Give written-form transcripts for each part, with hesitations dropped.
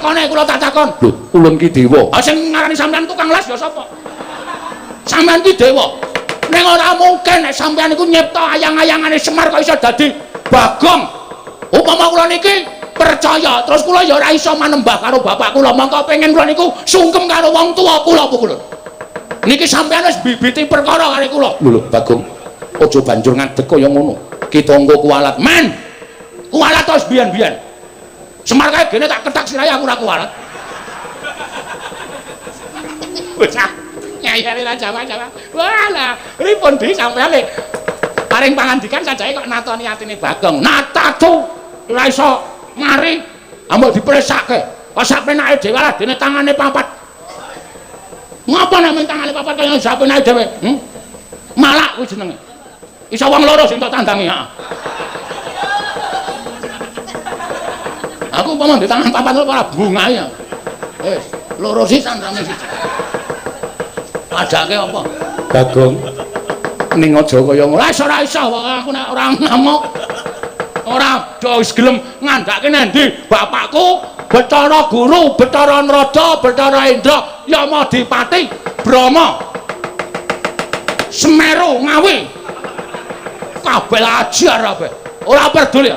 Takone kula tak takon. Lho, ulun ki dewa. Ah sing ngarani sampean tukang las ya sapa? Sampean ki dewa. Ning ora mungkin nek sampean iku nyipta ayang-ayangane Semar kok iso dadi Bagong. Upama kula niki percaya, terus kula ya ora iso manembah karo bapak kula, mongko pengen kula niku sungkem karo wong tuwa kula pukulun. Niki sampean wis bibiti perkara karo kula. Lho lho, Bagong. Aja banjur ngadeg kaya ngono. Kita engko kualat. Men. Kualat terus biyen-biyen. Semar kae gene tak ketak sirahe aku ora kualat. Bocah ngeyele ra Jawa-Jawa. Walah, pripun di sampean le paring pangandikan sajake kok natoni atine Bagong. Natatu ora iso mari ambok dipresake. Kok sak penake dhewe lah dene tangane papat. Ngapa nek mung tangane papat kaya sak penake dhewe? Malak kuwi jenenge. Iso wong loro sing tak tandangi, heeh. Aku umpama di tangan papat ora bungae ya. Wis, loro sisan rame siji. Padake apa? Bagong. Ning aja kaya ngono. Ora iso aku nek ora ngamuk. Ora do wis gelem ngandhake nendi bapakku Bathara Guru, Bathara Narada, Bathara Indra, Yamadipati, Brahma. Semeru Ngawi. Kabeh ajar kabeh. Ora peduli.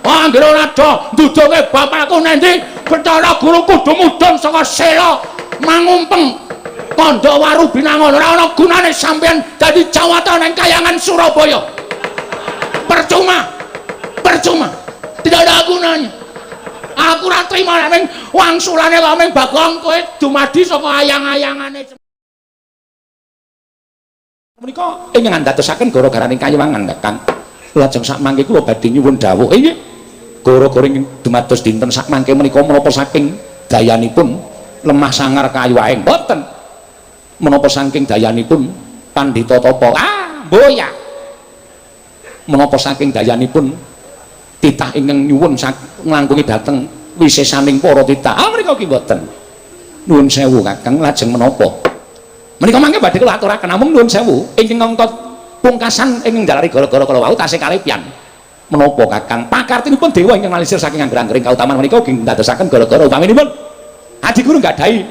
Anggere ora do ndudunge bapakku nendi Bathara Guru kudu mudhun saka sela mangumpeng kandha waru binangun. Ora ana gunane sampeyan dadi jawata nang kayangan Surabaya. Percuma. Percuma. Tidak ada gunanya. Aku ora trima nek ming wangsulane kok ming Bagong kowe dumadi saka ayang-ayangane. Menika ingkang andadosaken gara-garaning kayiwangan, Kakang. Lajeng sak mangke kula badhe nyuwun dawuh. Inggih. Gara-gara ing dumados dinten sak mangke menika menapa saking dayanipun lemah sangar kayu aeng mboten. Menapa saking dayanipun Pandhita Tapa? Ah, mboya. Menapa saking dayanipun titah ingkang nyuwun nglangkungi dhateng wisesaning para titah? Ah, menika ki mboten. Nuwun sewu Kakang, lajeng menapa? Menika mangke badhe kula aturaken, namung nuwun sewu ingkang angka pungkasan ingkang njalari gara-gara kala wau tasih kalepian. Menapa Kakang? Pakartinipun dewa ingkang nalisir saking angger-anggering kautaman menika ugi ndadosaken gara-gara upaminipun Adi Guru nggadahi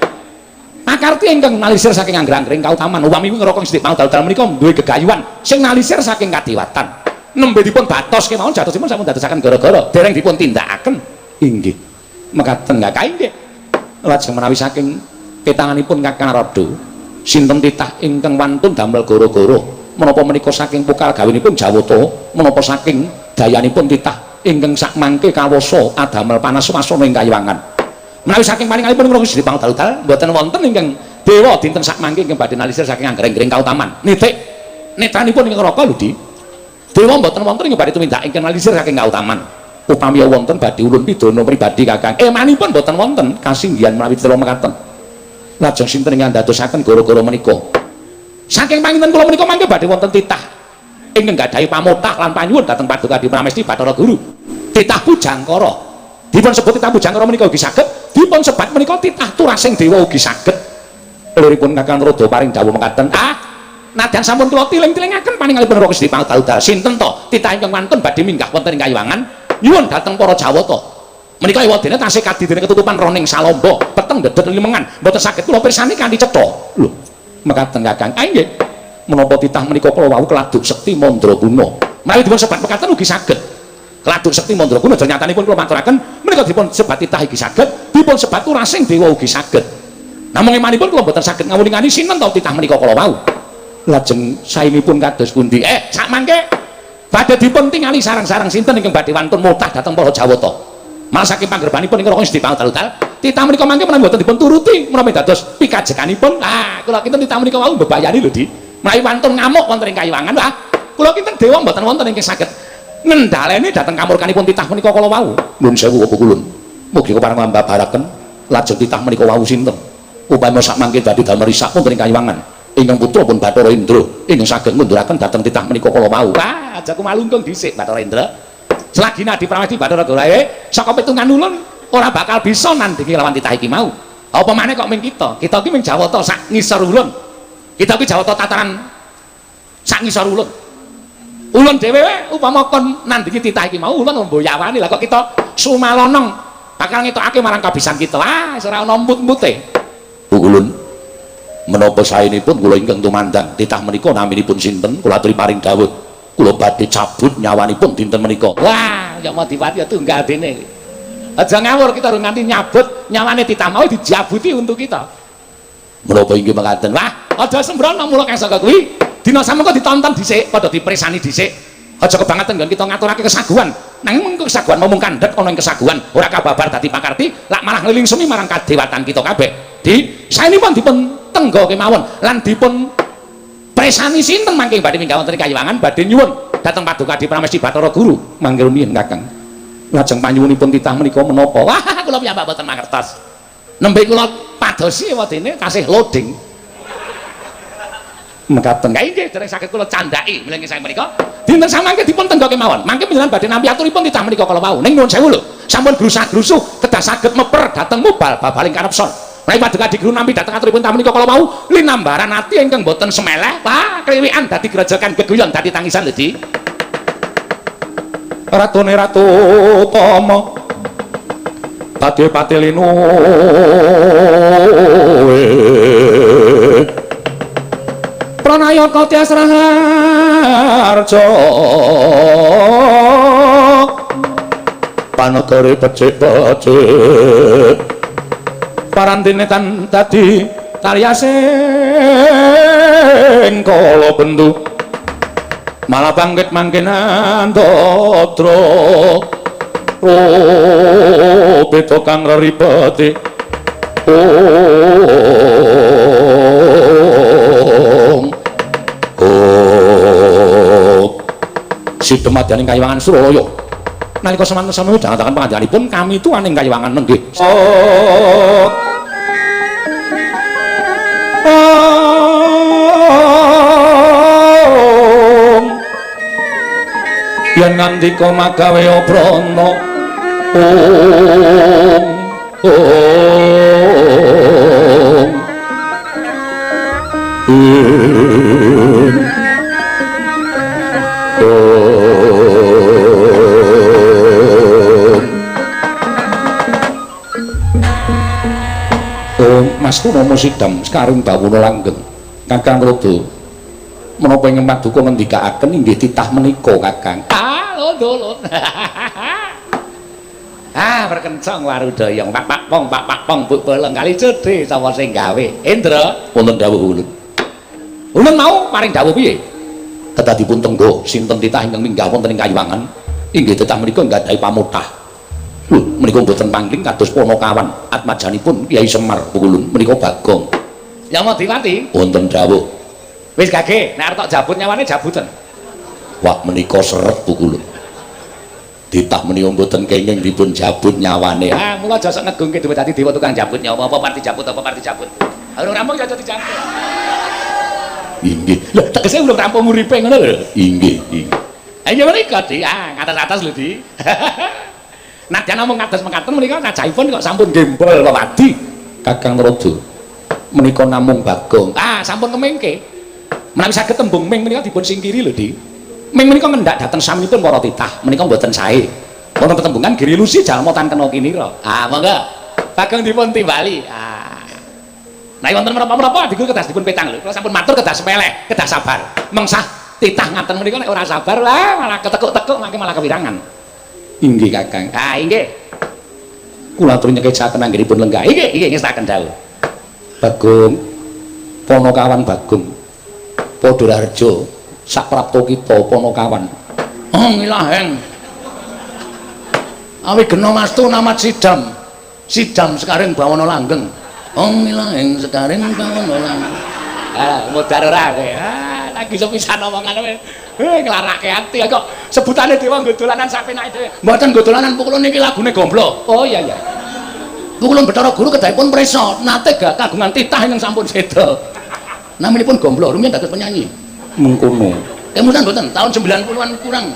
pakarti ingkang nalisir saking angger-anggering kautaman. Upami ngroko sithik mau dal-dal menika duwe gegayuhan sing nalisir saking kadewatan. Nembe dipun batos kemawon jatosipun sampun dadosaken gara-gara dereng dipun tindakaken. Inggih. Mekaten Kakang inggih. Lajeng menawi saking petanganipun Kakang Narada sinten titah ingkang wantun damel gara-gara menapa menika saking pokal gawinipun Jawata, menapa saking dayanipun titah ingkang sakmangke kawasa adamel panas wasana ing kayiwangan. Menawi saking paningalipun kula Gusti pangdal-dal mboten wonten ingkang dewa dinten sakmangke ingkang badhe nalisir saking angger-anggering kautaman. Nitik netranipun ing neraka lho Di. Dewa mboten wonten ingkang badhe tumindak ingkang nalisir saking kautaman. Upami wonten badhe ulun pidana pribadi Kakang. Emanipun mboten wonten kasinggihan menawi tela mekaten. Lajeng sinten ingkang ndadosaken gara-gara menika? Saking panginten kula menika mangke badhe wonten titah ingkang nggadahi pamotah lan panyuwun dhateng Paduka Adi Pramesti Bathara Guru. Titah Pujangkara. Dipun sebut titah Pujangkara menika ugi saged, dipun sebat menika titah turasing dewa ugi saged. Liripun Kakang Narada paring dawuh mekaten, ah, nadyan sampun kula tiling-tilingaken paningalipun Raka Sri Pangdal-dal sinten to titah ingkang wantun badhe minggah wonten ing kayiwangan nyuwun dhateng para Jawata. Menika ewadene tasih kadidene ketutupan roning salamba, peteng dedet limengan, mboten saged kula pirsani kanthi cetha. Lho, mekaten Kakang. Ah nggih. Menapa titah menika kala wau keladuk sekti mandraguna. Menawi dipun sebat mekaten ugi saged. Keladuk sekti mandraguna nyatanipun kula maturaken menika dipun sebat titah iki saged, dipun sebat turasing dewa ugi saged. Namung emanipun kula mboten saged ngawuningani sinten to titah menika kala wau. Lajeng saenipun kados pundi? Sak mangke badhe dipun tingali sareng-sareng sinten ingkang badhe wantun motah dhateng para Jawata. Malah saking panggerbanipun ing Raka Sri Pangdal-dal, titah menika mangke menawi mboten dipun turuti menawi dados pikajekanipun. Ah, kula kinten titah menika wau mbebayani lho Di. Menawi wantun ngamuk wonten ing kayiwangan, ah, kula kinten dewa mboten wonten ingkang saged ngendhaleni dhateng kamurkanipun titah menika kala wau. Nuwun sewu apa kulun. Mugi kepareng mbabaraken lajeng titah menika wau sinten. Upami sak mangke dadi damel risak wonten ing kayiwangan. Ingkang putra pun Bathara Indra ingkang saged ngunduraken dhateng titah menika kala wau. Ah, aja kumalungkung dhisik Bathara Indra. Selagi Adi Pramesti Bathara Guru saka pitungan ulun ora bakal bisa nandingi lawan titah iki mau. Apa maneh kok ming kita? Kita iki ming Jawata sak ngisor ulun. Kita iki Jawata tataran sak ngisor ulun. Ulun dhewe upama kon nandingi titah iki mau ulun mboyawani. Lah kok kita sumalonong Bakal ngetokake marang kabisan kita. Ah, wis ora ana embut-embute. Pukulun menapa saenipun kula ingkang tumandang titah menika naminipun sinten kula aturi paring dawuh kula badhe cabut nyawanipun dinten menika. Wah, ya Madipati ya tunggal dene. Aja ngawur kita urung nganti nyabut nyawane titah mau dijabuti untuk kita. Menapa inggih mekaten? Wah, aja sembrono mula kang saka kuwi. Dina samengko ditonton dhisik, padha dipresani dhisik. Aja kebangetan nggon kita ngaturake kesaguhan. Nanging mengko kesaguhan momong kandhek ana ing kesaguhan, ora kababar dadi pakarti, lak malah nglingsemi marang kadewatan kita kabeh. Di saenipun dipun tengga kemawon lan dipun presani sinten mangke badhe minggah wonten ing kayiwangan badhe nyuwun dhateng Paduka Adi Pramesti Bathara Guru. Mangke rumiyin Kakang. Lajeng panyuwunipun titah menika menapa? Wah, kula piyambak boten mangertos. Nembe kula padosi wedine tasih loading. Mekaten. Ka inggih dereng saged kula candhaki mlenging saking menika. Dinten samangke dipun tengga kemawon. Mangke panjenengan badhe nampi aturipun titah menika kala wau. Ning nuwun sewu lho, sampun grusah-grusuh kedah saged meper dhateng mubal babaling kanepson. Menawi Paduka Adi Guru nampi dhateng aturipun titah menika kala wau linambaran ati ingkang boten semeleh. Wah, kliwikan dadi grojogan geguyon dadi tangisan lho, Di. Ratune Ratu Tama badhe patelinu Pranayaka Tyas Raharja panegare becik-becik parandene tan dadi taryasing kala bendu malah bangkit mangke nandadra beda kang reribete Sidem madyaning kayiwangan Suralaya. Nalika semanten sami midhangetaken pangandikanipun kami tuan ing kayiwangan nenggih. Yen ngandika magawe obrana Mas Kunomo Sidam sekarung bawono langgeng Kakang Rada menapa ing paduka ngendikaaken inggih titah menika Kakang. Ah, lho. Ah, perkencong warudaya pak pak pong pak pak pong buk bolong kali cedhe sapa sing gawe. Indra, wonten dawuh ulun. Ulun mau paring dawuh piye? Kedah dipun tengga sinten titah ingkang minggah wonten ing kayiwangan inggih titah menika nggadahi pamotah. Lho, menika mboten pangling kados Panakawan atmajanipun Kyai Semar ulun menika Bagong. Ya Madipati, wonten dawuh. Wis gage, nek arep tok jabut nyawane jabuten. Wah, menika seret ulun. Titah menika mboten kenging dipun jabut nyawane. Ah, mula aja sok ngegungke duwe dadi dewa tukang jabut nyawa apa parti jabut apa parti jabut. Urung rampung aja dijabut. Inggih. Lho, tegese urung rampung uripe ngono lho. Inggih, inggih. Ha iya menika, Di. Ah, ngatas-atas lho, Di. Nadyan namung kados mekaten menika kajahipun kok sampun gembol wewadi. Kakang Rada menika namung Bagong. Ah, sampun kemengke. Menawi saged tembung ming menika dipun singkiri lho, Di. Ming menika ngendak dhateng saminipun para titah, menika mboten sae. Wonten tetembungan giri lusi jalma tan kena kinira. Ah, monggo. Bagong dipun timbali. Ah. Nah, wonten menapa-menapa adiku kedah dipun petang lho. Kula sampun matur kedah sepeleh, kedah sabar. Mengsah titah ngaten menika nek ora sabar lah malah ketekuk-tekuk mangke malah kewirangan. Inggih Kakang. Ah, inggih. Kula atur nyekecaken anggenipun lenggah. Inggih, inggih ngestaken dawuh. Bagong Panakawan Bagong. Padha Raharja saprapta kita Panakawan. Oh, ngilaheng. Awi gena mastu namat Sidam. Sidam sekaring bawana langgeng. Oh, ngilaheng sekaring bawana langgeng. Ah, modar ora kowe. Ah, lagi sepisan omongane. Nglarake ati kok sebutane dewa nggo dolanan sak penake dhewe. Mboten nggo dolanan pukulun niki lagune gomblo. Oh iya iya. Pukulun Bathara Guru kedahipun prisa nate gak kagungan titah ingkang sampun seda. Naminipun gomblo rumiyin dados penyanyi. Mengkono. Kemudian mboten tahun 90-an kurang.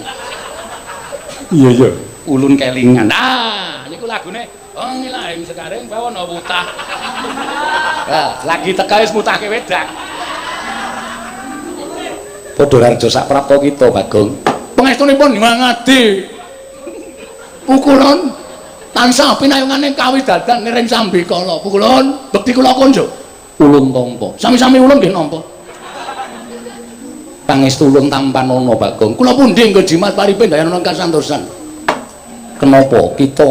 Iya iya. Ulun kelingan. Ah, niku lagune oh ngilahing sekaring bawana wutah. Ah, lagi teka wis mutahke wedang. Padha Raharja saprapta kita Bagong. Pangestunipun Hyang Adi. Pukulun Tansah pinayungane kawidadan niring sambikala. Pukulun, bekti kula konjo. Ulun tampa. Sami-sami ulun nggih nampa. Pangestu ulun tampanana, Bagong. Kula pundi nggo jimat paripe ndayana kasantosan. Kenapa kita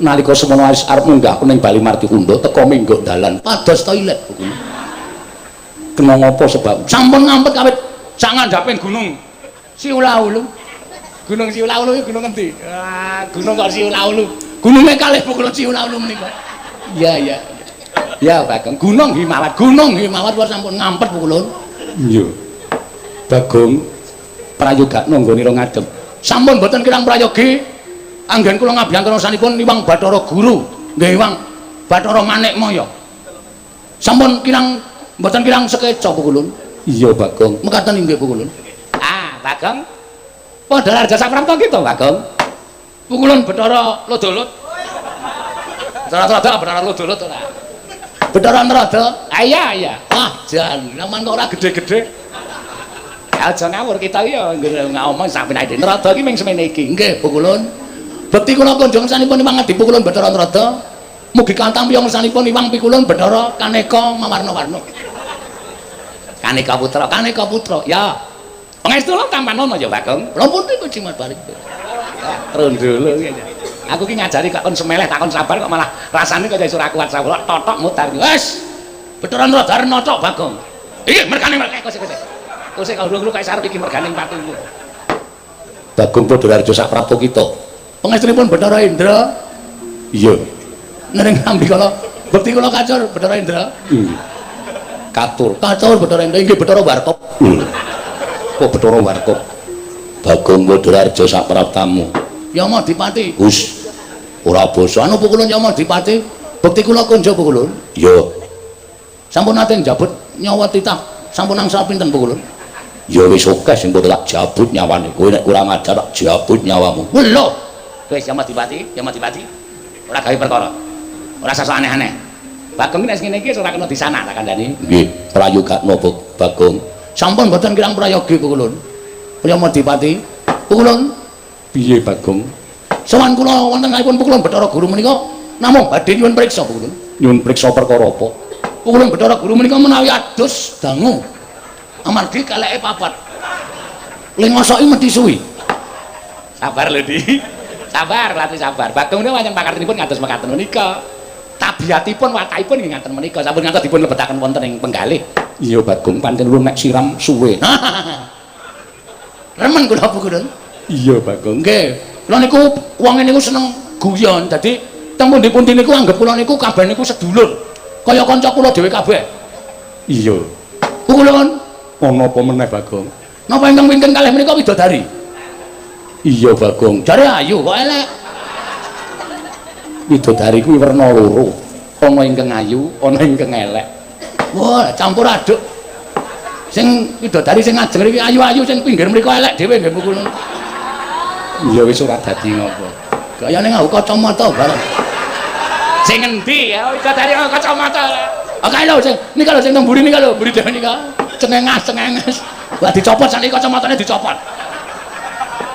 nalika semono wis arep munggah ning Bali Martikunda teka minggok dalan pados toilet, Pukulun. Kena ngapa sebab? Sampun ngampet kawit sak ngandhaping gunung Siulaulu. Gunung Siulaulu iki gunung endi? Ah, gunung kok Siulaulu. Gununge kalih Pukulun Siulaulu menika. Iya, iya. Ya, Bagong. Gunung Himawat, Gunung Himawat kok sampun ngampet, Pukulun. Iya. Bagong, prayogakno nggone ira ngadhep. Sampun boten kirang prayogi anggen kula ngabiyantara sanipun Iwang Bathara Guru, nggih Iwang Bathara Manikmaya. Sampun kirang mboten kirang sekeca, Pukulun. Iya, Bagong. Mekaten inggih, Pukulun. Ah, Bagong. Padha harja saprapta kita, Bagong. Pukulun Bathara Lodolot. Bathara Trada, Bathara Lodolot ora. Bathara Nrada. Ah iya, iya. Ah, jan, naman kok ora gede-gede. Aja ngawur kita ya ngomong sampe nek Nrada iki ming semene iki. Nggih, Pukulun. Bekti kula kunjung sanipun Iwang Adi Pukulun Bathara Nrada. Mugi katampi sanipun Iwang Pikulun Bathara Kaneka mawarna-warna. Kaneka putra, Kaneka putra. Ya. Pangestu lho tampanana ya, Bagong. Lha pundi kok jimat balik. Trondolo iki. Aku ki ngajari kok kon semeleh takon sabar kok malah rasane kaya iso ora kuat sabar totok mutar. Wes. Bathara Nrada nocok, Bagong. Iki mergane mergane kose kose. Kose kau dulu kayak sarep iki merganing patimu. Bagong Padharjo saprapta kita. Pangestunipun Bathara Indra. Iya. Nering ambikala bekti kula kacur Bathara Indra. Nggih. Katur. Katur Bathara Indra inggih Bathara Warkop. Kok Bathara Warkop? Bagong Padharjo sapraptamu. Yama Dipati. Us. Ora basa. Anu Pukulun Yama Dipati. Bekti kula konjo, Pukulun. Iya. Sampun nate njabut nyawa titah. Sampun angsal pinten, Pukulun? Ya wis akeh sing tak jabut nyawane. Kowe nek kurang ajar tak jabut nyawamu. Lho. Wis Yama Dipati, Yama Dipati. Ora gawe perkara. Ora sasok aneh-aneh. Bagong nek ngene iki ora kena disanak tak kandhani. Nggih, prayogakno Bagong. Sampun mboten kirang prayogi, Pukulun. Yama Dipati. Pukulun, piye Bagong? Sowan kula wonten kalihipun Pukulun Bathara Guru menika namung badhe nyuwun priksa, Pukulun. Nyuwun priksa perkara apa? Pukulun Bathara Guru menika menawi adus dangu. Amargi keleke papat. Le ngosoki mesti suwi. Sabar lho, Di. Sabar, latih sabar. Bagong niku pancen pakartinipun ngantos mekaten menika. Tabiatipun, watakipun nggih ngaten menika. Sampun ngantos dipun lebetaken wonten ing penggalih. Iya, Bagong, pancen lu nek siram suwe. Remen kula, Pukulun. Iya, Bagong. Nggih. Kula niku wong niku seneng guyon. Dadi teng pundi-pundi niku anggep kula niku kabeh niku sedulur. Kaya kanca kula dhewe kabeh. Iya. Pukulun, ana apa meneh, Bagong? Napa ingkang wingking kalih menika widodari? Iya, Bagong. Jare ayu kok elek. Widodari kuwi werna loro. Ana ingkang ayu, ana ingkang elek. Wah, campur aduk. Sing widodari sing ngajeng mriki ayu-ayu, sing pinggir mriku elek dhewe nggih, Pukulun. Ya wis ora dadi ngopo. Gayane nganggo kacamata bareng. Sing endi ya widodari nganggo kacamata? Ah kae lho sing nika lho sing nang mburi nika lho, mburi dhewe nika. Cengengas cengenges. Wah dicopot saniki kacamatane dicopot.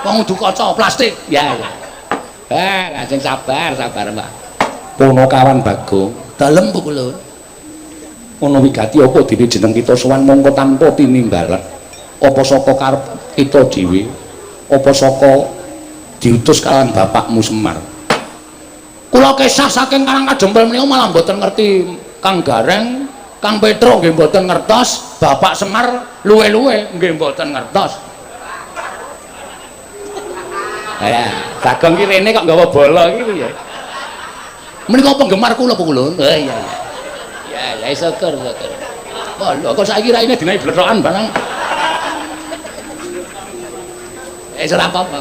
Wong udu kaca plastik. Ya ya. Ah, sing sabar, sabar, Mbak. Ponokawan Bagong, Dalem, Pukulun. Ana wigati apa dene jeneng kita sowan mongko tanpa tinimbalan? Apa saka karep kita dhewe? Apa saka diutus kalian bapakmu Semar? Kula kesah saking Karang Kajempel menika malah mboten ngerti Kang Gareng, Kang Petro nggih mboten ngertos, Bapak Semar luwe-luwe nggih mboten ngertos. Ya, Bagong ki rene kok nggawa bola iki piye? Menika penggemar kula, Pukulun. Oh iya iya. Ya, ya syukur syukur. Wah, lho kok saiki raine dinaiki blethokan barang. Ora apa-apa.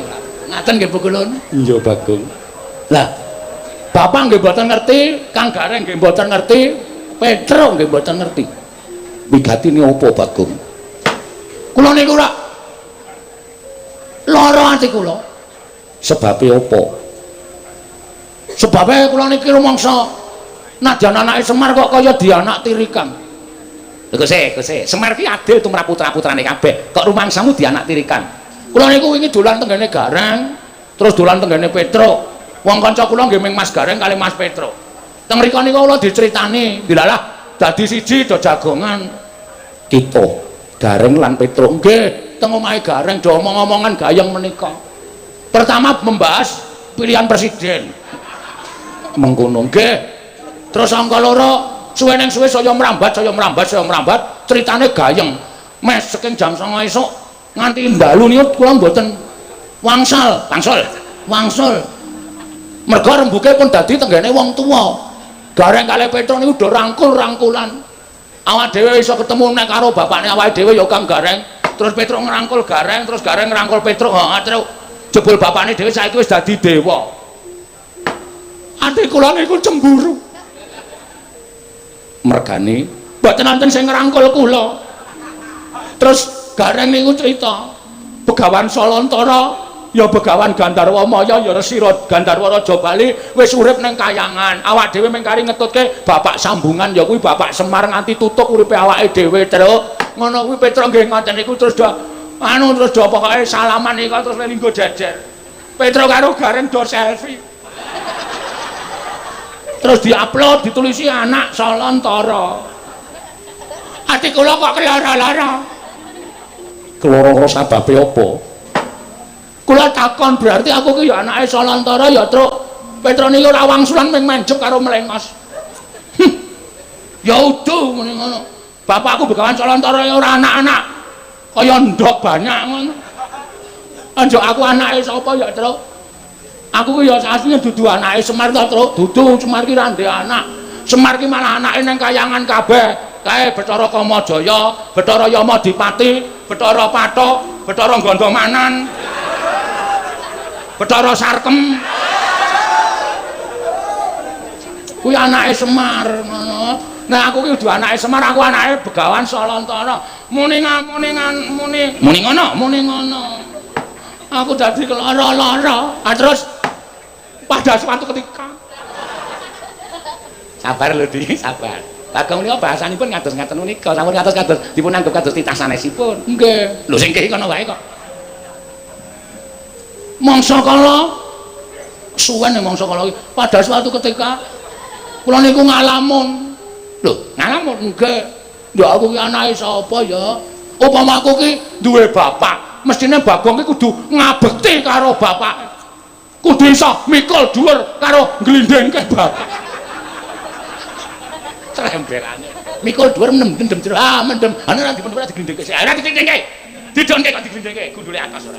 Ngaten nggih, Pukulun. Iya, Bagong. Lah, Bapak nggih mboten ngerti, Kang Gareng nggih mboten ngerti, Petro nggih mboten ngerti. Wigatine apa, Bagong? Kula niku ora lara ati kula. Sebabe apa? Sebabe kula niki rumangsa nadyan anake Semar kok kaya dianak tirikan. Lho Guse, Guse, Semar ki adil tumrap putra-putrane kabeh. Kok rumangsamu dianak tirikan? Kula niku wingi dolan tenggene Gareng, terus dolan tenggene Petro. Wong kanca kula nggih ming Mas Gareng kalih Mas Petro. Teng mriku niku kula diceritani, dilalah dadi siji do jagongan. Kita Gareng lan Petro. Nggih, teng omahe Gareng do omong-omongan gayeng menika. Pertama membahas pilihan presiden. Mengkono. Nggih. Terus angka loro suwe ning suwe saya merambat, saya merambat, saya merambat, ceritane gayeng. Mes saking jam 09.00 esuk nganti dalu niku kula mboten wangsal, wangsul, wangsul. Mergo rembuke pun dadi tenggene wong tuwa. Gareng kalih Petro niku do rangkul-rangkulan. Awak dhewe iso ketemu nek karo bapakne awake dhewe ya Kang Gareng. Terus Petro ngrangkul Gareng, terus Gareng ngrangkul Petro. Heeh, terus jebul bapakne dhewe saiki wis dadi dewa. Ati kula niku cemburu. Mergane mboten wonten sing ngrangkul kula. Terus Gareng niku cerita, Begawan Salantara ya Begawan Gandharwa Maya ya Resi Gandharwa Raja Bali wis urip ning kayangan. Awak dhewe mung kari ngetutke bapak sambungan ya kuwi Bapak Semar nganti tutuk uripe awake dhewe, Truk. Ngono kuwi Petro nggih ngoten niku terus do anu terus do pokoke salaman niku terus linggo jejer. Petro karo Gareng do selfie. Terus diupload ditulisi anak Salantara. Ati kula kok kelara-lara. Keloro-loro sababe apa? Kula takon berarti aku ki ya anake Salantara ya, Truk. Petro niki ora wangsulan ming menjep karo mlengos. Ya udu muni ngono. Bapakku Begawan Salantara ya ora anak-anak kaya ndok banyak ngono. Anjuk aku anake sapa ya, Truk? Aku ki ya asline dudu anake Semar ta, Truk. Dudu, Semar ki ra ndek anak. Semar ki malah anake ning kayangan kabeh. Kae Bathara Kamajaya, Bathara Yamadipati, Bathara Pathok, Bathara Gandamanan, Bathara Sarkem. Kuwi anake Semar ngono. Nah aku ki dudu anake Semar, aku anake Begawan Salantara. Muni ngamuni muni muni ngono, muni ngono. Aku dadi kelara-lara. Ah terus pada suatu ketika sabar lho Di, sabar. Bagong menika bahasanipun kados ngaten menika, sampun kados-kados dipun anggep kados titah sanesipun. Nggih. Lho sing kene kono wae kok. Mangsa kala suwen mangsa kala pada suatu ketika kula niku ngalamun. Lho, ngalamun? Nggih. Ya aku ki anake sapa ya? Upama aku ki duwe bapak, mestine Bagong ki kudu ngabekti karo bapak. Kudu iso mikul dhuwur karo nglindhingke bapak. Tremberane. Mikul dhuwur mendem jero. Ah, mendem. Ana ora dipun ora diglindhingke. Ora diglindhingke. Didonke kok diglindhingke, gundule atas ora.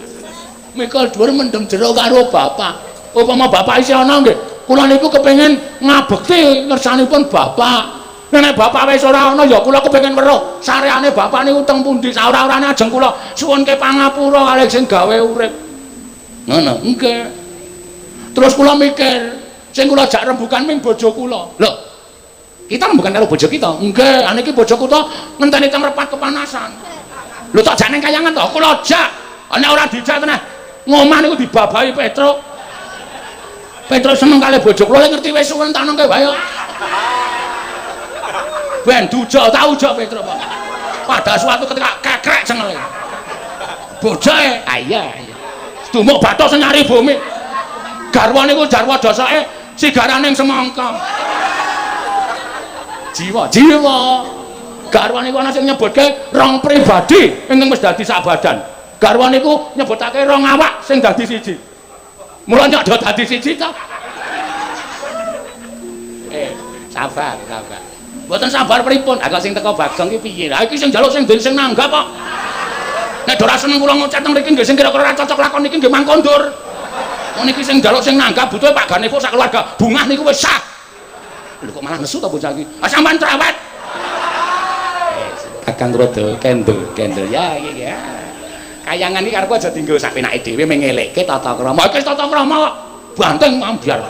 Mikul dhuwur mendem jero karo bapak. Upama bapak isih ana nggih, kula niku kepengin ngabekti ngersanipun bapak. Nek bapak wis ora ana ya kula kepengin weruh sareane bapak niku teng pundi. Saora-orane ajeng kula suwunke pangapura kalih sing gawe urip. Ngono. Nggih. Terus kula mikir, sing kula jak rembukan ming bojo kula. Lho, kita rembukan karo bojo kita? Nggih, aniki bojo kula ngenteni teng repat kepanasan. Lho tok jak ning kayangan to? Kula jak. Nek ora dijak teneh ngomah niku dibabahi Petro. Petro seneng kalih bojo kula, ngerti wis suwen tanengke wae. Ben duja tau ujak Petro, Pak. Pada suatu ketika kekrek cengele. Bojoe, ah iya, iya. Dumuk bathuk sing nyari bumi. Garwa niku jarwa dosake sigaraning semangka. Jiwa, jiwa. Garwa niku ana sing nyebutke rong pribadi ingkang wis dadi sak badan. Garwa niku nyebutake rong awak sing dadi siji. Mula nyok do dadi siji ta. Sabar, sabar. Mboten sabar pripun? Lah kok sing teko Bagong ki piye? Lah iki sing njaluk sing den sing nanggap kok. Nek ora seneng kula ngocet teng mriki nggih sing kira-kira ora cocok lakon niki nggih mangkondur. Wong niki sing njaluk sing nanggap butuhe Pak Ganevo sak keluarga. Bungah niku wis sah. Lho kok malah nesu to bocah iki? Ah sampean trawet. Kakang rada kendel-kendel ya iki ya. Kayangan iki karepku aja dienggo sak penake dhewe mengelekke tata krama. Iki tata krama kok banteng ambyar.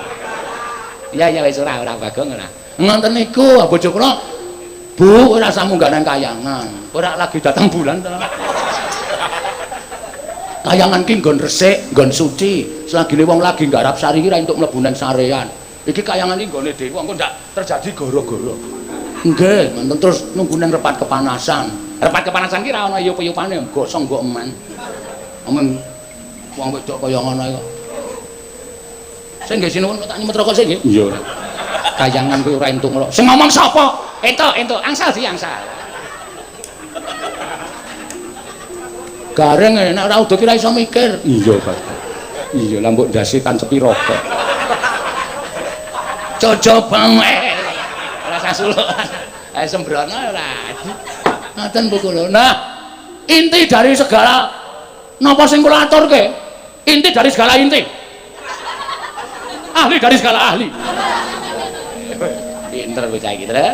Ya ya wis ora Bagong ora. Ngoten niku bojo kula Bu ora usah munggah nang kayangan. Ora lagi datang bulan to. Kayangan ki nggon resik, nggon suci. Selagine wong lagi nggarap sari ki ra entuk mlebu nang sarean. Iki kayangan iki nggone dhewe engko ndak terjadi gara-gara. Nggih, ngoten terus nunggu nang repat kepanasan. Repat kepanasan ki ra ana yup-yupane, gosong nggo eman. Amen wong wedok kaya ngono iki. Sing nggih sinuwun tak nyemet rokok sik nggih. Iya. Kayangan kuwi ora entuk ngono. Sing ngomong sapa? Entuk, entuk. Angsal di angsal. Gareng nek ora udo kira iso mikir. Iya, Pak. Iya, lah mbok ndase tancepi rokok. Cojo banget. Ora sasuluk. Eh sembrono ora. Ngoten Bu kula. Nah, inti dari segala napa sing kula aturke? Inti dari segala inti. Ahli dari segala ahli. Pinter bocah iki, Tru.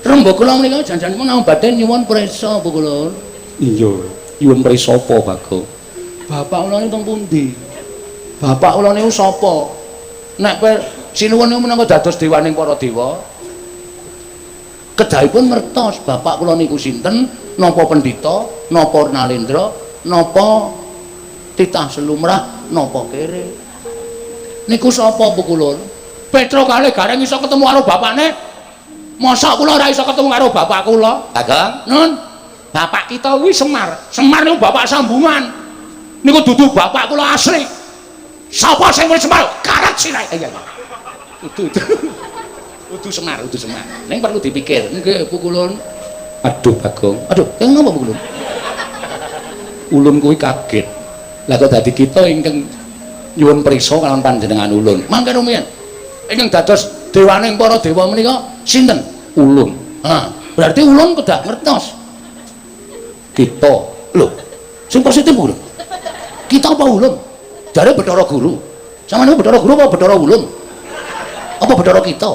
Rembug kula menika jan-janipun namung badhe nyuwun prisa Bu kula. Iya, nyuwun prisa apa, Bagong? Bapak kula niku teng pundi? Bapak kula niku sapa? Nek sinuwun niku minangka dados dewaning para dewa. Kedahipun ngertos bapak kula niku sinten, napa pendhita, napa nalendra, napa titah selumrah, napa kere. Niku sapa Bu kula? Petro kalih Gareng iso ketemu karo bapakne. Mosok kula ora iso ketemu karo bapak kula? Bagong, Nun, bapak kita kuwi Semar. Semar niku bapak sambungan. Niku dudu bapak kula asli. Sapa sing muni Semar? Karet sirahe. Iya, iya. Udu, udu. Udu Semar, udu Semar. Ning perlu dipikir. Nggih, Bu Kulun. Aduh, Bagong. Aduh, keng napa Bu Kulun? Ulun kuwi kaget. Lah kok dadi kita ingkang nyuwun prisa kalawan panjenengan ulun. Mangke rumiyin. Ingkang dados dewaning para dewa menika sinten? Ulun. Ha, berarti ulun kedah ngertos. Kita. Lho, sing positif Bu Kulun. Kita apa ulun? Jare Bathara Guru. Sampeyan niku Bathara Guru apa Bathara Ulun? Apa Bathara kita?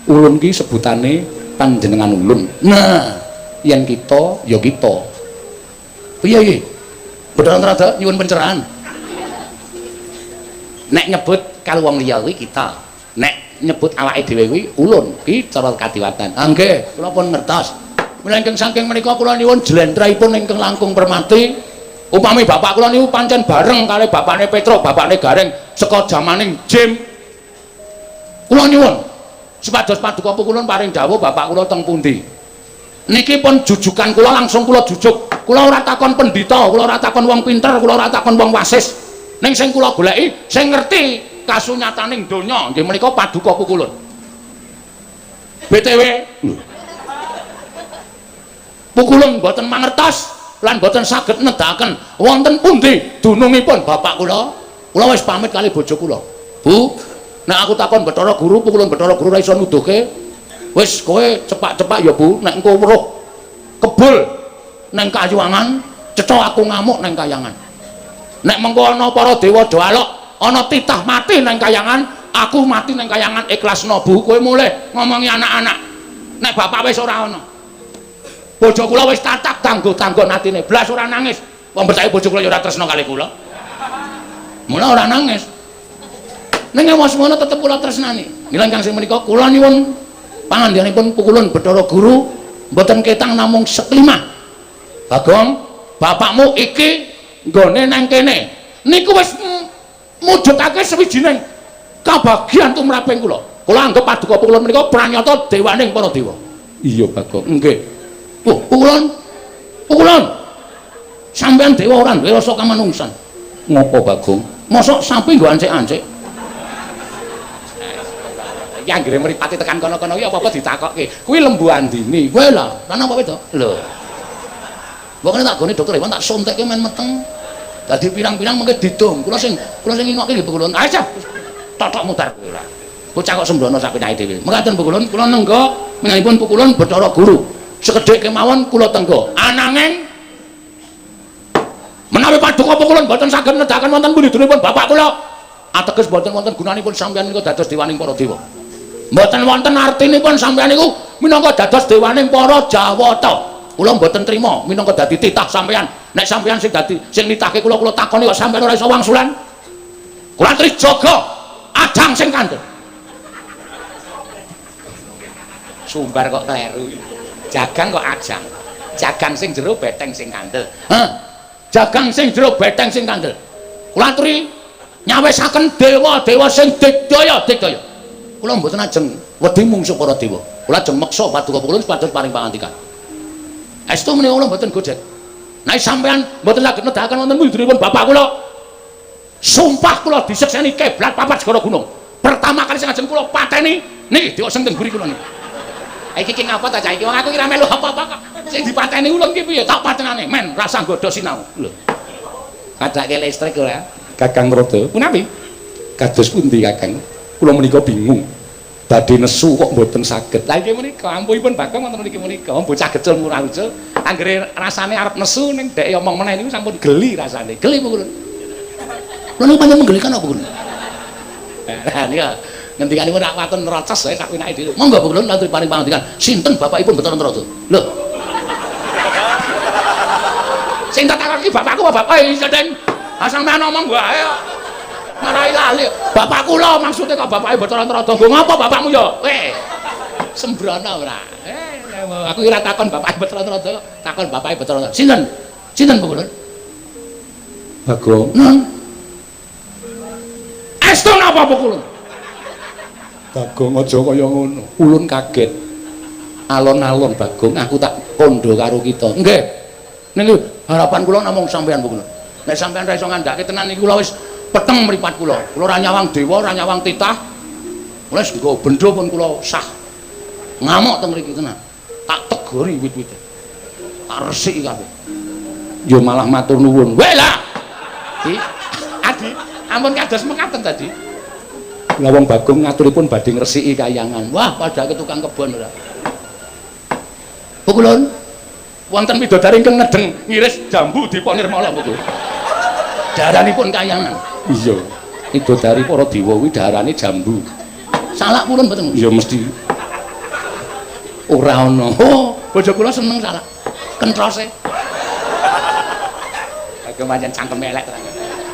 Ulun ki sebutane panjenengan ulun. Nah, Yen kita ya kita. piye iki? Bathara Antrada nyuwun pencerahan. Nek nyebut karo wong liya kuwi kita. Nek nyebut awake dhewe kuwi ulun, ki cara kadiwatan. Ah nggih, kula pun ngertos. Mila ingkang saking menika kula nyuwun jlentrehipun ingkang langkung permati. Upami bapak kula niku pancen bareng kalih bapakne Petro, bapakne Gareng saka jamaning Jim. Kula nyuwun supados paduka kula paring dawuh bapak kula teng pundi. Niki pun jujukan kula langsung kula jujuk. Kula ora takon pendhita, kula ora takon wong pinter, kula ora takon wong wasis. Ning sing kula goleki sing ngerti kasunyataning donya nggih menika paduka pukulun. BTW pukulun mboten mangertos lan mboten saged nedakaken wonten pundi dunungipun bapak kula. Kula wis pamit kali bojo kula. Bu, nek aku takon Bathara Guru, pukulun Bathara Guru ora iso nuduhke. Wis kowe cepak-cepak ya, Bu, nek engko weruh kebul nang kayuwangan, cetha aku ngamuk nang kayangan. Nek mengko ana para dewa do alok, ana titah mati nang kayangan, aku mati nang kayangan ikhlasno, Bu. Kowe mulih ngomongi anak-anak. Nek bapak wis ora ana. Bojo kula wis tatak tanggo-tanggon atine, blas ora nangis. Wong percaya bojo kula ya ora tresna kali kula. Mula ora nangis. Ning semono tetep kula tresnani. Mila ingkang sing menika kula nyuwun pangandikanipun pukulun Bathara Guru mboten ketang namung seklimah. Bagong, bapakmu iki nggone nang kene. Niku wis mujudake sawijining kabagyan tumraping kula. Kula anggep paduka pukulun menika pranyata dewaning para dewa. Iya, Bagong. Nggih. Oh, pukulun. Pukulun. Sampeyan dewa ora duwe rasa kamanungsan. Ngopo, Bagong? Mosok sapi nggo ancik-ancik. Iki anggere mripate tekan kono-kono iki apa-apa ditakokke. Kuwi Lembu Andini. Kowe lah, lanang apa wedok? Lho, Mbok kene tak gone dokter hewan tak suntekke men meteng. Dadi pirang-pirang mengke didong. Kula sing ngingokke nggih Bu Kulun. Aja. Totok mutar kowe ora. Bocah kok sembrono sak penyahe dhewe. Mekaten Bu Kulun, kula nengga menawi pukulun Bathara Guru. Sekedhik kemawon kula tengga. Ananging menawi paduka pukulun boten saged nedhaken wonten pundi-pundinipun bapak kula, ateges boten wonten gunanipun sampeyan niku dados dewaning para dewa. Mboten wonten artinipun sampeyan niku minangka dados dewaning para Jawata. Kula mboten trima minangka dadi titah sampeyan. Nek sampeyan sing dadi sing nitahke kula, kula takoni kok sampeyan ora iso wangsulan. Kula aturi jaga ajang sing kandel. Sumbar kok kleru. Jagang kok ajang. Jagang sing jero beteng sing kandel. Hah? Jagang sing jero beteng sing kandel. Kula aturi nyawisaken dewa-dewa sing digdaya digdaya. Kula mboten ajeng wedi mungsuh para dewa. Kula ajeng meksa paduka kula supados paring pangandikan. Estu menika kula mboten gojek. Nek sampeyan mboten saged nedhaken wonten mujudipun bapak kula, Sumpah kula disekseni kiblat papat segara gunung. Pertama kali sing ajeng kula pateni niki dewa sing teng mburi kula niki. Iki ki ngapa ta cah iki? Wong aku kira melu apa-apa kok. Sing dipateni ulun ki piye? Tak patenane men rasa nggodha sinau. Lho. Kadake listrik ora? Kakang Rada, Punapi? Kados pundi Kakang? Kula menika bingung. Badhe nesu kok mboten saged. Lah iki menika ampuhipun Bagong wonten mriki menika, bocah gecul murah ucul, anggere rasane arep nesu ning dhek omong meneh niku sampun geli rasane. Geli apa kula? Lha niku pancen menggelikan apa kula? Lah nika ngendikanipun rak waton nerocos wae sak winake dhewe. Monggo kula lantur paring pangandikan. Sinten bapakipun Bathara Narada? Lho. Sing tak takon iki bapakku apa bapake iso deng? Ah sampean omong wae kok. Marai lali. Bapak kula maksudnya kok bapake Bathara Narada. Nggo ngapa bapakmu ya? Weh. Sembrono ora. Aku kira takon bapake Bathara Narada, takon bapake Bathara Narada. Sinten? Sinten Bu Kulun? Bagong. Nun. Estu napa Bu Kulun? Bagong aja kaya ngono. Ulun kaget. Alon-alon Bagong aku tak kandha karo kita. Nggih. Niki harapan kula namung sampean Bu Kulun. Nek sampean ra iso ngandhake tenan niku kula wis peteng mripat kula. Kula ora nyawang dewa, ora nyawang titah. Kula wis nggo bendho pun kula sah. Ngamuk teng mriki tenan. Tak tegori wit-wite. Tak resiki kabeh. Ya malah matur nuwun. Weh lah. Di, Adi, ampun kados mekaten tadi. Lah wong Bagong ngaturipun badhe ngresiki kayangan. Wah, padake tukang kebon ora. Bu Kulun, wonten widodari ingkang nedeng ngiris jambu dipa nirmala Bu Kulun. Daranipun kayangan. Iya. Widodari para dewa kuwi darane jambu. Salak purun mboten? Ya mesti. Ora ana. Oh, bojo kula seneng salak. Kentrose. Aku pancen cangkeme elek tenan.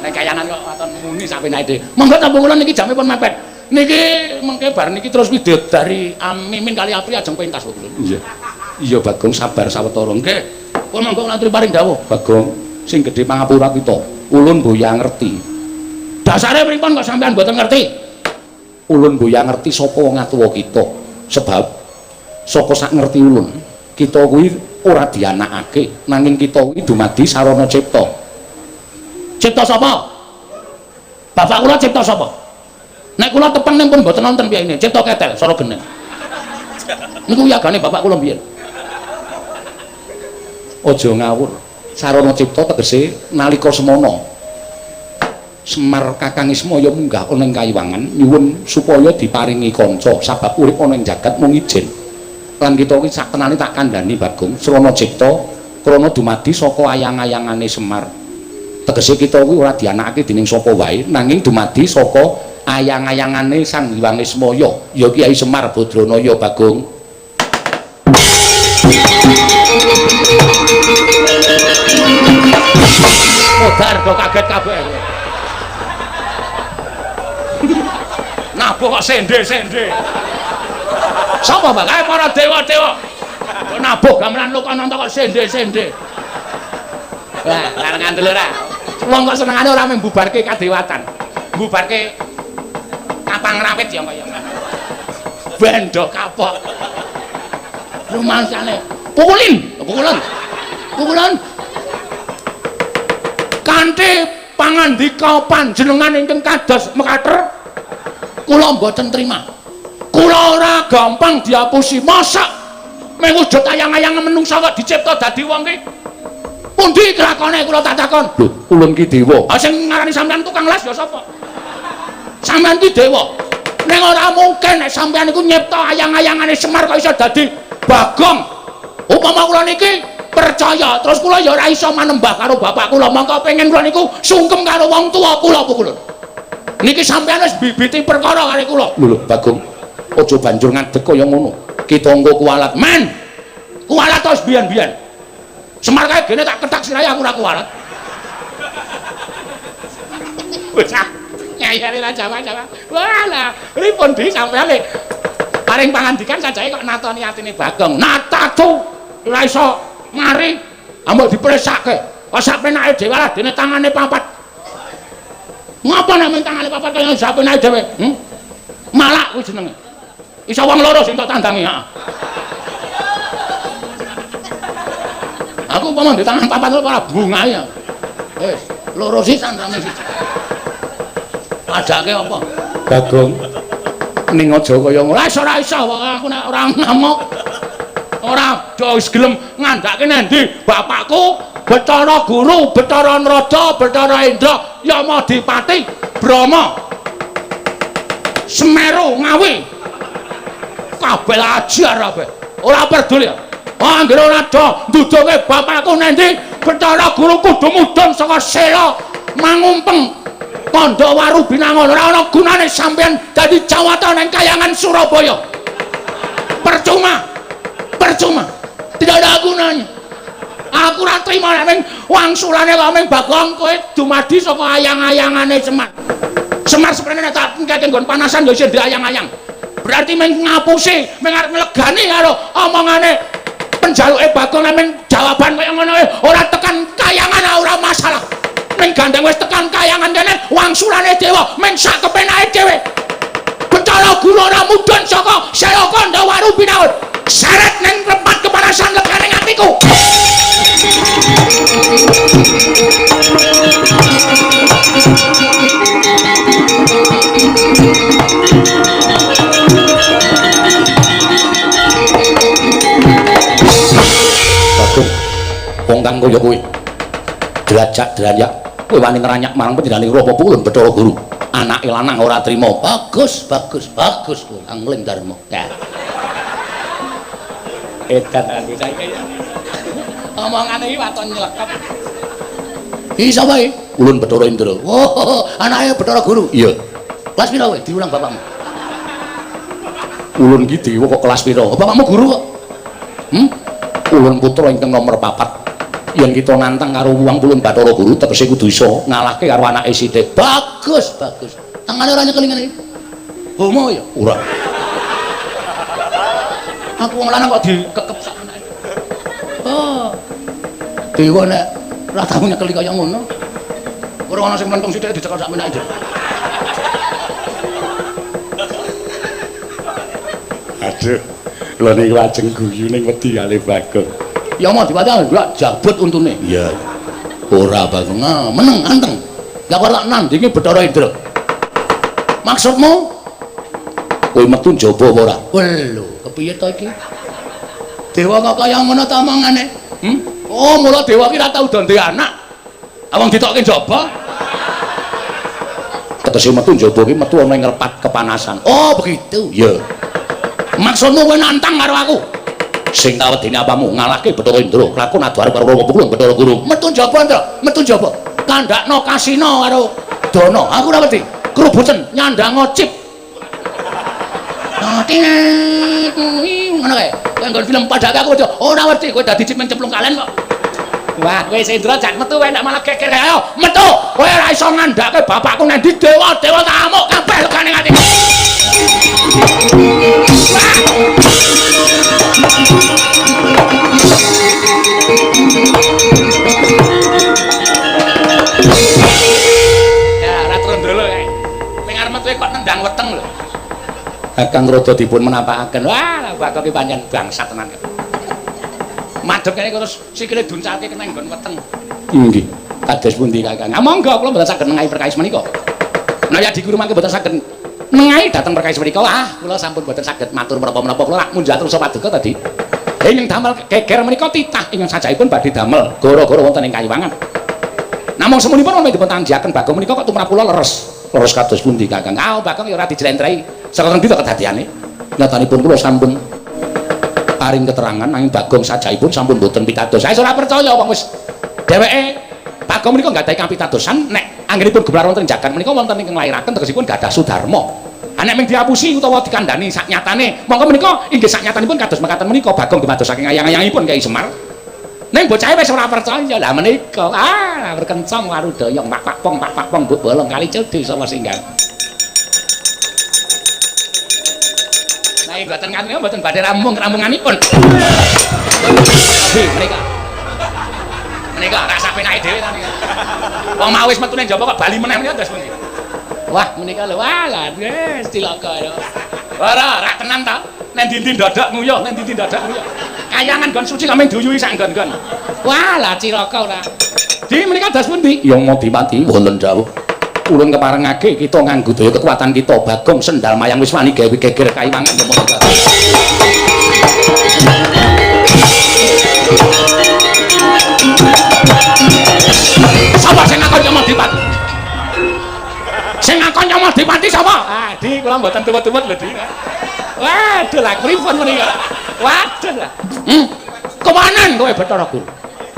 Nek kayangan kok waton muni sampe naik dhewe. Monggo ta Bu Kulun niki jamipun mepet. Niki mengke bar niki terus widodari Mimin kali Apri ajeng pentas Bu Kulun. Iya. Iya Bagong sabar sawetara. Nggih. Pun monggo kula paring dawuh. Bagong sing gedhe pangapura kita. Ulun boya ngerti. Dasare pripun kok sampean mboten ngerti? Ulun boya ngerti sapa wong atuwa kita. Sebab saka sak ngerti ulun, kita kuwi ora dianakake, nanging kita kuwi dumadi sarana cipta. Cipta sapa? Bapak kula cipta sapa? Nek kula tepeng ning pun mboten nonton piyene, cipta ketel sora geneng. Niku yagane bapak kula mbiyen. Aja ngawur. Sarana cipta tegese nalika semana Semar Kakang Ismaya munggah ana ing kayiwangan nyuwun supaya diparingi kanca sabab urip ana ing jagat mung ijen. Lan kita iki sak tenane tak kandhani Bagong, srana cipta krana dumadi saka ayang-ayangane Semar. Tegese kita kuwi ora dianakake dening sapa wae nanging dumadi saka ayang-ayangane Sang Hyang Ismaya ya Kyai Semar Badranaya Bagong. Modar do kaget kabeh. Nabuh kok sende-sende. Sapa Pak? Kae para dewa-dewa. Kok nabuh gamelan Lokananta kok sende-sende. Lah, arep ngandel ora. Wong kok senengane ora mung mbubarke kadewatan. Mbubarke kapang rawit ya kaya. Bendo kapok. Rumangsane pukulin, pukulan. Pukulan. Kanthi pangandika panjenengan ingkang kados mekater kula mboten trima. Kula ora gampang diapusi. Mosok mung wujud ayang-ayang menungsa kok dicipta dadi wong ki. Pundi kelakone kula tak takon? Lho, ulun ki dewa. Ah sing ngarani sampean tukang les ya sapa? Sampean ki dewa. Ning ora mungkin nek sampean iku nyipta ayang-ayangane Semar kok iso dadi Bagong. Upama kula niki percaya, terus kula ya ora iso manembah karo bapak kula, mongko pengen kula niku sungkem karo wong tuwa kula pukulun. Niki sampean wis bibiti perkara karo kula. Lho lho Bagong, aja banjur ngadeg kaya ngono. Kita engko kualat. Men. Kualat terus biyen-biyen. Semar kae gene tak ketak sirahe aku ora kualat. Bocah ngeyele ra Jawa-Jawa. Wah lah, pripun di sampean le paring pangandikan sajake kok natoni atine Bagong. Natatu ora iso mari ambok dipresake. Kok sak penake dhewe lah dene tangane papat. Ngapa nek men tangane papat kaya sak penake dhewe? Malak kuwi jenenge. Iso wong loro sing tak tandangi, heeh. Aku umpama ndek tangan papat ora bungahe ya. Wis, loro sisan rame siji. Padake apa? Bagong. Ning aja kaya ngono. Ora iso aku nek ora ngamuk. Ora do wis gelem ngandhake nendi bapakku Bathara Guru, Bathara Narada, Bathara Indra, Yamadipati, Brahma, Semeru, Ngawi. Kabeh ajar kabeh. Ora peduli. Anggere ora do ndudunge bapakku nendi Bathara Guru kudu mudhun saka sela mangumpeng Kandha Binangun. Ora ana gunane sampeyan dadi jawata nang kayangan Surabaya. Percuma. Percuma. Tidak ada gunanya. Aku ora trima nek ming wangsulane kok ming Bagong kowe dumadi saka ayang-ayangane Semar. Semar seprene nek tak engkeke nggon panasan ya isih diayang-ayang. Berarti ming ngapusi, ming arep nglegani karo omongane penjaluke Bagong nek ming jawaban kaya ngono ora tekan kayangan ora masalah. Ning gandeng wis tekan kayangan kene wangsulane dewa ming sak kepenake dhewe. Bathara Guru ora mudhun saka sela Kandha Binangun. Seret ning tempat kepanasan legane atiku. Bagong, wong kang kaya kowe drajak-dranyak kowe wani ngranyak marang panjenengane Rama Pulun Bathara Guru. Anake lanang ora trima. Bagus, bagus, bagus kowe angling dharma. Ya. Edan aku saiki ya. Omongane iki waton nylekep. Iki sapa iki? Ulun Bathara Indra. Oh, anake Bathara Guru. Iya. Kelas pira kowe? Diulang bapakmu. Ulun iki dewa kok kelas pira? Bapakmu guru kok. Hmm? Ulun putra ingkang nomor 4. Yen kita nantang karo wong Ulun Bathara Guru tegese kudu iso ngalahke karo anake sithik. Bagus, bagus. Tangane ora nyekel ngene iki. Homo ya? Ora. Aku wong lanang kok dikekep sak anake. Oh. Dewa nek ora tau nyekeli kaya ngono. Ora ana sing mlentung sithik dicekel sak menake. Aduh, lho niku ajeng guyu ning wedi kalih Bagong. Ya mau diwaca ndak jabut untune. Iya. Ora Bagong, meneng anteng. Lah kok tak nandingi Bathara Indra. Maksudmu? Kowe metu njaba apa ora? Lho, kepiye to iki? Dewa kok kaya ngono ta omongane? Hmm? Oh, mula dewa ki ora tau do ndek anak. Wong ditokke njaba. Tegese metu njaba ki metu ana ing repat kepanasan. Oh, begitu. Iya. Maksudmu kowe nantang karo aku? Sing tak wedeni apamu ngalahke Bathara Indra, lakon adu arep karo Rama Pulung Bathara Guru. Metu njaba, Indra, metu njaba. Kandhakno Kasina karo Dana. Aku ora wedi. Krubuten nyandang cip. Ngono kae. Kowe nggon film padake aku wedi. Ora wedi, kowe dadi cip mencemplung kalen kok. Wah, kowe Indra jak metu kowe ndak malah geger. Ayo, metu. Kowe ora iso ngandhake bapakku nang ndi dewa-dewa tak amuk kabeh legane ati. Wah. Ya, ora trondolo kae. Ning arep metu kok nendang weteng lho. Kakang rada dipun menapakaken. Wah, Bagong ki pancen bangsat tenan. Madhep kene terus sikile duncalke kena nggon weteng. Nggih. Kados pundi Kakang? Ah monggo kula mboten saged nengahi perkawis menika. Nah ya di guru mangke mboten saged nengahi dhateng perkawis menika. Wah, kula sampun mboten saged matur menapa-menapa. Kula rak munjat terus paduka tadi. Ingkang damel geger menika titah ingkang sajaipun badhe damel gara-gara wonten ing Kayiwangan. Namung semunipun wonten dipun tanjiaken Bagong menika kok tumrap kula leres. Leres kados pundi Kakang? Ah Bagong ya ora dijlentrehi. Saka ngendi to kedadiane? Nyatanipun kula sampun paring keterangan nanging Bagong sajaipun sampun mboten pitados. Saya ora percaya wong wis dheweke Bagong menika nggadahi kapitadosan nek anggenipun gelar wonten jagat menika wonten ingkang nglairaken tegesipun gadah sudarma. Ha nek ming diapusi utawa dikandhani saknyatane, monggo menika inggih saknyatanipun kados mekaten menika Bagong dumados saking ayang-ayangipun Kyai Semar. Ning bocahe wis ora percaya. Lah menika ah berkencang warudaya pak pong pak pong mbok bolong kali cedhe sapa singgal. Nah, mboten ngaten mboten badhe rampung-rampunganipun. Tapi menika menika rasa penake dhewe ta nika. Wong mau wis metune njaba kok bali meneh menika terus pundi? Wah, menika lho, wah lah wis cilaka ya. Ora, ora tenan ta. Nek ndi-ndi ndodok nguyuh, nek ndi-ndi ndodok nguyuh. Kayangan nggon suci kok mung duyuhi sak nggon-nggon. Wah, lah cilaka ora. Di menika das pundi? Yang mau dimati wonten dawuh. Ulun keparengake kita nganggo daya kekuatan kita Bagong sendal mayang wis wani gawe geger kayiwangan Yama. Sapa sing ngakon Yamadipati? Sing ngakon Yamadipati sapa? Ah, Di, kula mboten tumut-tumut lho, Di. Waduh, lah pripun menika? Waduh lah. Kemanan kowe Bathara Guru?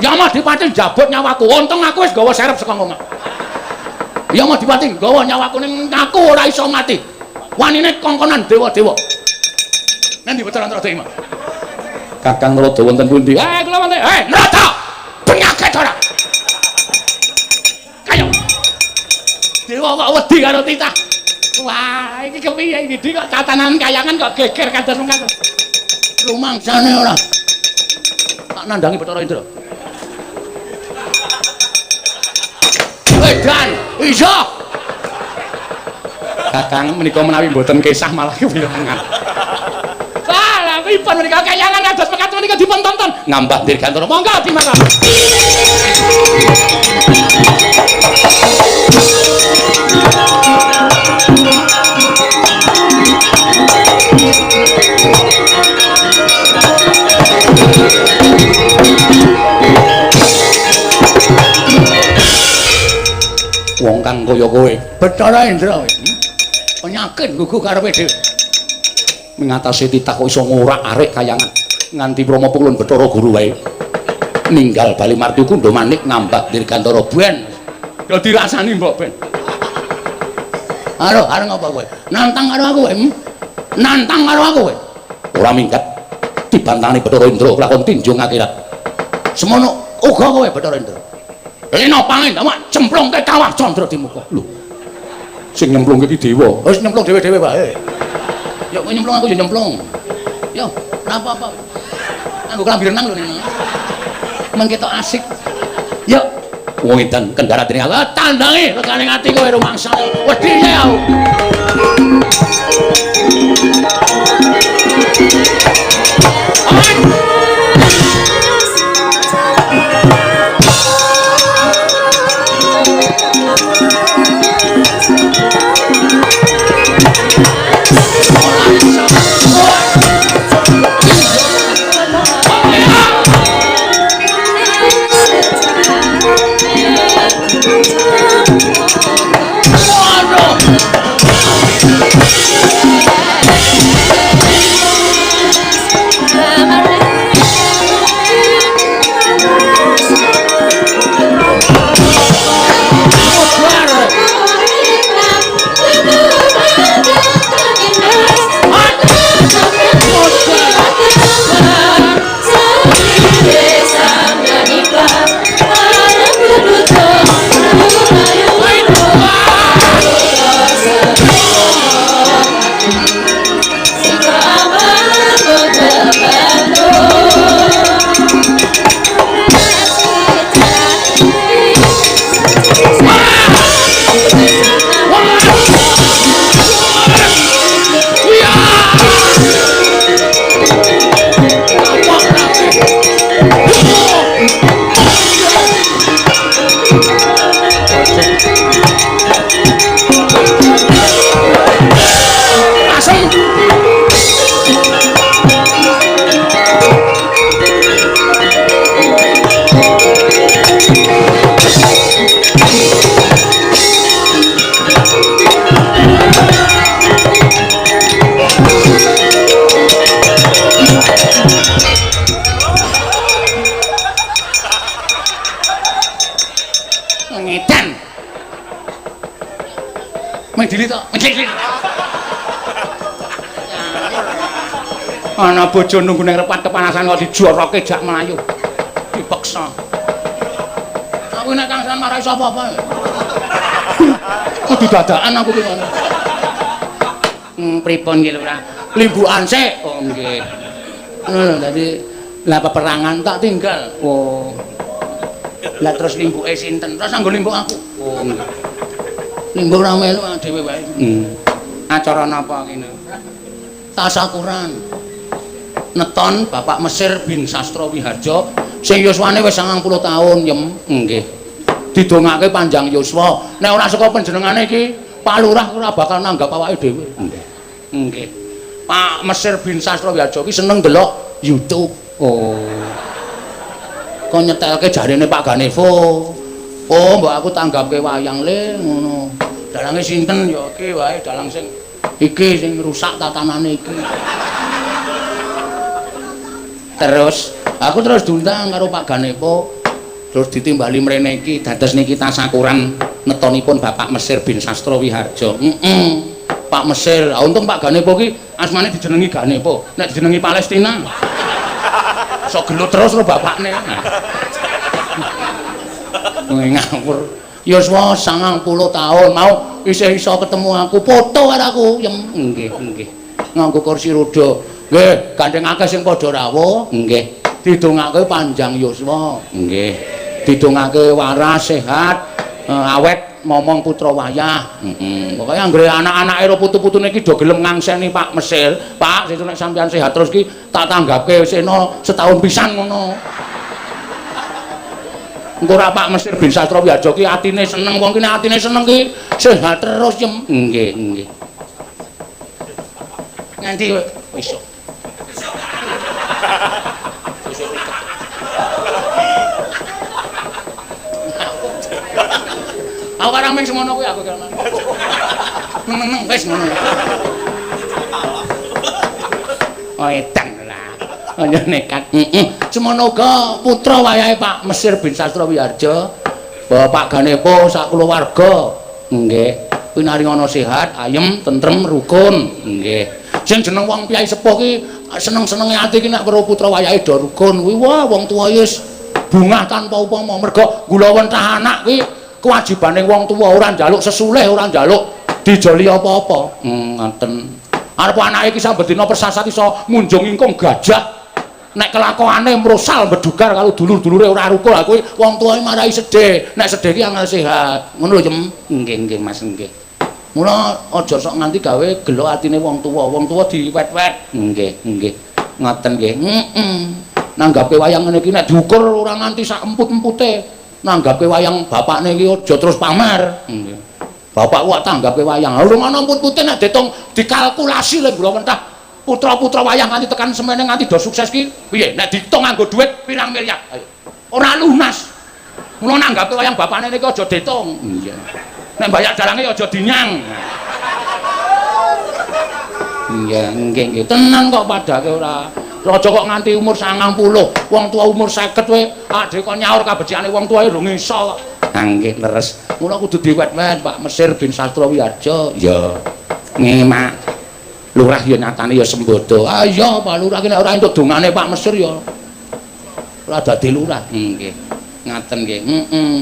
Yamadipati njabut nyawaku. Untung aku wis gawa serep saka omah. Yamadipati nggawa nyawaku ning aku ora iso mati. Wanine kongkonan dewa-dewa. Nanti Bathara Narada iki? Kakang Narada wonten pundi? Eh, kula wonten. Eh, Narada! Penyakit ora? Kayo. Dewa kok wedi karo titah. Wah, iki kepiye iki Dik kok tatanan kayangan kok geger kados mengkaten. Rumangsane ora. Tak nandangi Bathara Indra. Edan, iya. Kakang menika menawi mboten kesah malah kewirangan. Wah, lha pripun menika kayangan kados mekaten menika dipun tonton. Ngambah dirgantara. Monggo dimakan. Wong kang kaya kowe, Bathara Indra kowe. Penyakit gugu karepe dhewe. Mengatasi titah kok iso ngorak-arik kayangan nganti Brahma Pulun Bathara Guru wae. Ninggal bali marti kundha manik ngambah dirgantara ben. Ya dirasani mbok ben. Aduh, arep ngapa kowe? Nantang karo aku kowe. Nantang karo aku kowe. Ora minggat dibantani Bathara Indra lakon tinjung akhirat. Semono uga kowe Bathara Indra. Lena pangendamak cemplungke kawah candra di muka. Lho. Sing nyemplungke iki dewa. Wis nyemplung dhewe-dhewe wae. Ya kowe nyemplung aku ya nyemplung. Yo, ora apa-apa. Nganggo klambi renang lho nene. Men ketok asik. Yo, wong edan kendara dening aku tandangi regane ati kowe rumangsa. Wedine aku. Ana bojo nunggu ning repat kepanasan kok dijoroke jak mlayu. Dipeksa. Aku nek kang sampean ora iso apa-apa. Kudu dadakan aku ki ngono. Pripun ki Lurah? Limbukan sik. Oh nggih. Ngono dadi lah peperangan tak tinggal. Oh. Lah terus limbuke sinten? Terus nganggo limbuk aku. Oh nggih. Limbuk ora melu dhewe wae. Acara napa kene? Tasakuran. Neton Bapak Mesir bin Sastro Wiharjo sing yuswane wis 90 tahun yem nggih. Didongake panjang yuswa. Nek ora saka panjenengane iki Pak Lurah ora bakal nanggap awake dhewe. Nggih. Nggih. Pak Mesir bin Sastro Wiharjo ki seneng ndelok YouTube. Oh. Kok nyetelke jarene Pak Ganevo. Oh, mbok aku tanggapke wayang le ngono. Dalange sinten ya iki wae dalang sing iki sing rusak tatanane iki. Terus aku terus diundang karo Pak Ganevo. Terus ditimbali mrene iki dados niki tasakuran netonipun Bapak Mesir bin Sastro Wiharjo. Heeh. Pak Mesir, untung Pak Ganepo ki asmane dijenengi Ganepo, nek dijenengi Palestina. Sok gelut terus karo bapakne. Ngawur. Yuswa 90 tahun mau isih iso ketemu aku, foto karo aku. Yem, nggih, nggih. Nganggo kursi roda. Nggih, gandeng akeh sing padha rawuh. Nggih. Didongake panjang yuswa. Nggih. Didongake waras, sehat, awet momong putra wayah. Heeh. Pokoke anggere anak-anake ro putu-putune iki do gelem ngangseni Pak Mesir. Pak, sesuk nek sampeyan sehat terus ki tak tanggapke sena setahun pisan ngono. Engko ora Pak Mesir bin Sastro Wiharjo ki atine seneng, wong ki nek atine seneng ki sehat terus yem. Nggih, nggih. Nganti besok. Aku karang ming semono kuwi aku kira. Meneng wis ngono. Oh edan lah. Aja nekat. Heeh. Semono uga putra wayahe Pak Mesir bin Sastro Wiharjo, Bapak Ganepo sak kulawarga. Nggih. Pinaringana sehat, ayem, tentrem, rukun. Nggih. Sing jeneng wong piyai sepuh ki seneng-senenge ati ki nek weruh putra wayahe do rukun kuwi wah wong tuwa wis bungah tanpa upama mergo gulawentah anak kuwi kewajibane wong tuwa ora njaluk sesulih, ora njaluk dijoli apa-apa. Ngoten. Arep anake iki saben dina persasat iso munjung ingkung gajah. Nek kelakone mrosal bedugar karo dulur-dulure ora rukun, lha kuwi wong tuwae marai sedih. Nek sedih ki angel sehat. Ngono lho, Yem. Nggih, nggih, Mas, nggih. Mula aja sok nganti gawe gelo atine wong tuwa. Wong tuwa diwet-wet. Nggih, nggih. Ngoten nggih. Heeh. Nanggape wayang ngene iki nek diukur ora nganti sak emput-empute. Nanggape wayang bapakne iki aja terus pamer. Nggih. Bapakku kok tanggape wayang. Urung ana emput-empute nek ditung dikalkulasi lho kula mentah. Putra-putra wayang nganti tekan semene nganti do sukses ki piye? Nek ditung nganggo dhuwit pirang miliar? Ayo. Ora lunas. Mula nanggape wayang bapakne niki aja ditung. Iya. Nek bayar dalange aja dinyang. Iya, nggih, nggih. Tenan kok padake ora. Aja kok nganti umur 90, wong tua umur 50 kowe adhe kok nyaur kabecikane wong tuwa lho ngiso kok. Ha nggih leres. Mula kudu diwet-wet Pak Mesir bin Sastro Wiharjo. Ya. Ngemak. Lurah ya nyatane ya sembodo. Ah iya Pak Lurah ki nek ora entuk dongane Pak Mesir ya ora dadi lurah. Nggih. Ngaten nggih. Heeh.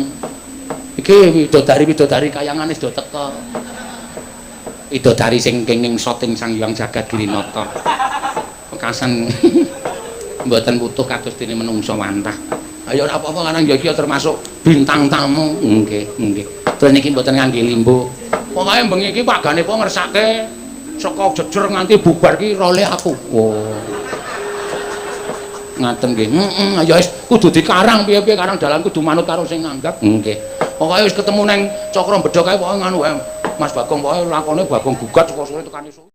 Iki widodari-widodari kayangane wis do teka. Widodari sing kenging soting Sang Hyang Jagat Girinata. Wekasan mboten wutuh kados dene menungsa wantah. Ayo ora apa-apa karang ya iki termasuk bintang tamu. Nggih, nggih. Terus niki mboten ngangge limbo. Pokoke bengi iki Pak Ganepo ngersake saka jejer nganti bubar ki role aku. Oh. Ngaten nggih. Heeh, ya wis kudu dikarang piye-piye karang dalan kudu manut karo sing nanggap. Nggih. Pokoke wis ketemu neng Cakra Bedha kae pokoke nganu wae. Mas Bagong pokoke lakone Bagong gugat saka sore tekan esuk.